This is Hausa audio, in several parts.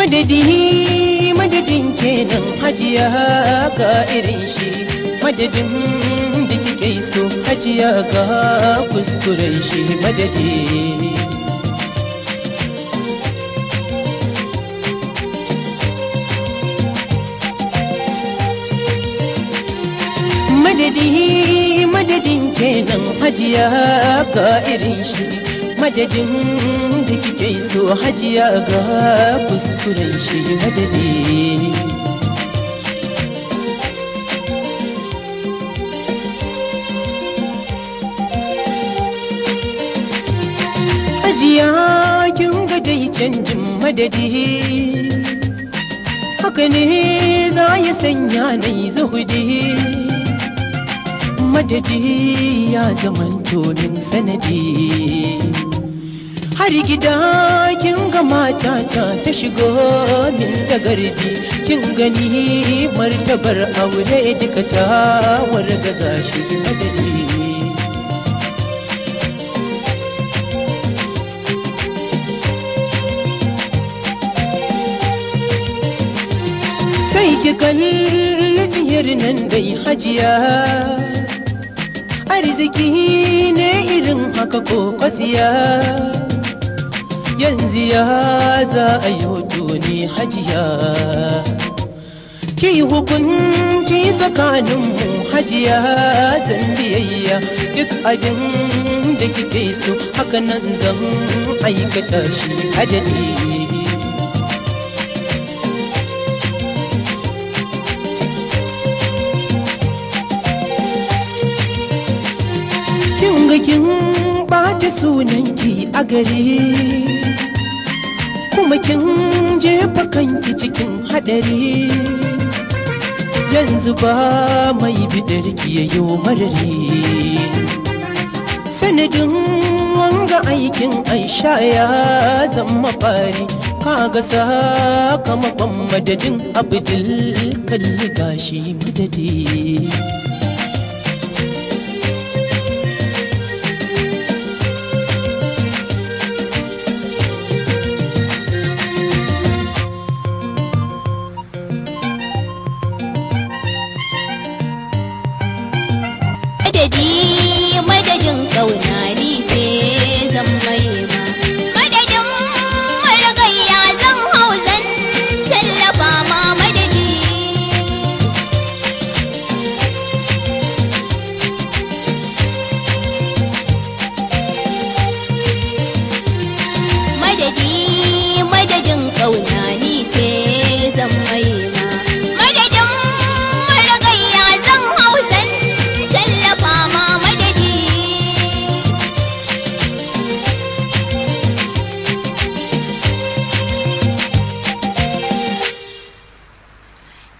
Madadi madadin kenan hajiya ga irin shi, madadin da kike so hajiya ga kuskuren shi madadi. Madadi madadin kenan hajiya ga irin shi, madadin da kike so hajiya ga kuskuren shi madadi. Hajiya kin ga dai canjin madadi, haka ne za ya sanya na yi zuhudi. Madadi ya zamanto min sanadi, har gida kin ga matata ta shigo min da gardi. Kin gani martabar aure duka ta wargaza shi madadi. Sai ki kalli tsiyar nan dai hajiya, arziki ne irin haka ko kwasiya. Yanzu ya za a yi ne hajiya, ki hukunci tsakaninmu hajiya, zan biyayya duk abin da kike so, haka nan zan aikata shi adadi. Kin ga kin ɓata sunanki a gari, kuma kin jefa kanki cikin haɗari. Yanzu ba mai bidarki yayo marari, sanadin wanga aikin Aisha ya zama fari. Kaga sakamakon madadin Abdul kalli gashi madadi. Madadi madadin kauna ni ce zan maye ma, madadin margayya zan hau zan tallafa ma madadi. Madadi madadin kauna ni ce zan maye ma, madadin margayya zan hau zan tallafa ma madadi.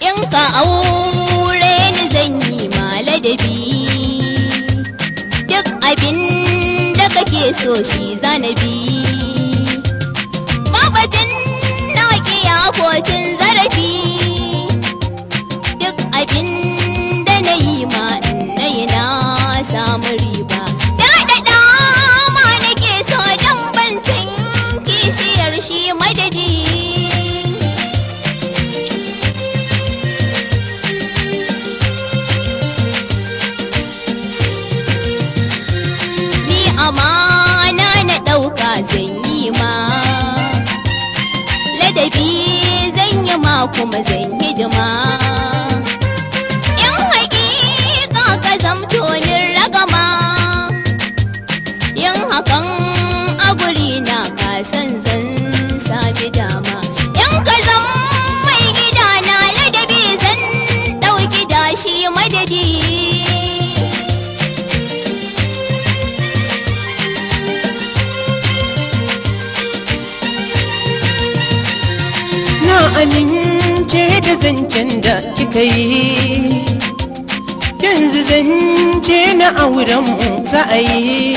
In ka aure ni zan yi ma ladabi, duk abin da kake so shi zanabi. Babatin na kiya kotun zarafi, duk abin da na yi ma na yi na samu riba. Daɗaɗa ma nake so don ban san kishiyar shi madadi. Ni amana na ɗauka zan yi ma, ladabi zan yi ma kuma zan hidima. In haƙiƙa ka zamto min ragama, yin hakan a guri na ka san zan sami dama. In ka zam mai gida na ladabi zan ɗauki dashi madadi. Na amince da zancen da kika yi, yanzu zance na aurenmu za a yi.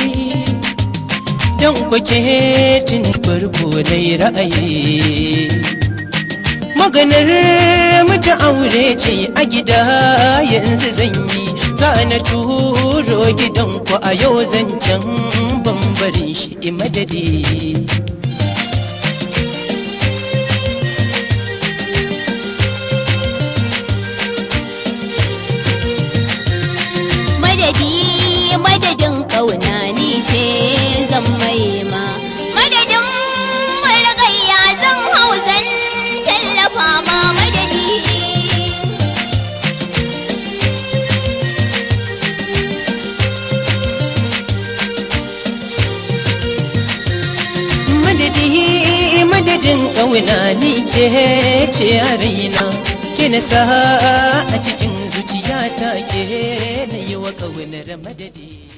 Don kwake tun farko na yi ra'ayi, maganar mutu aure ce a gida yanzu zan yi. Za na turo gidanku a yau zancen bambarin shi madadi. Madadin ƙauna ni ke ce a raina, ke na sa a cikin zuciyata, ke na yi wa ƙaunar madadi.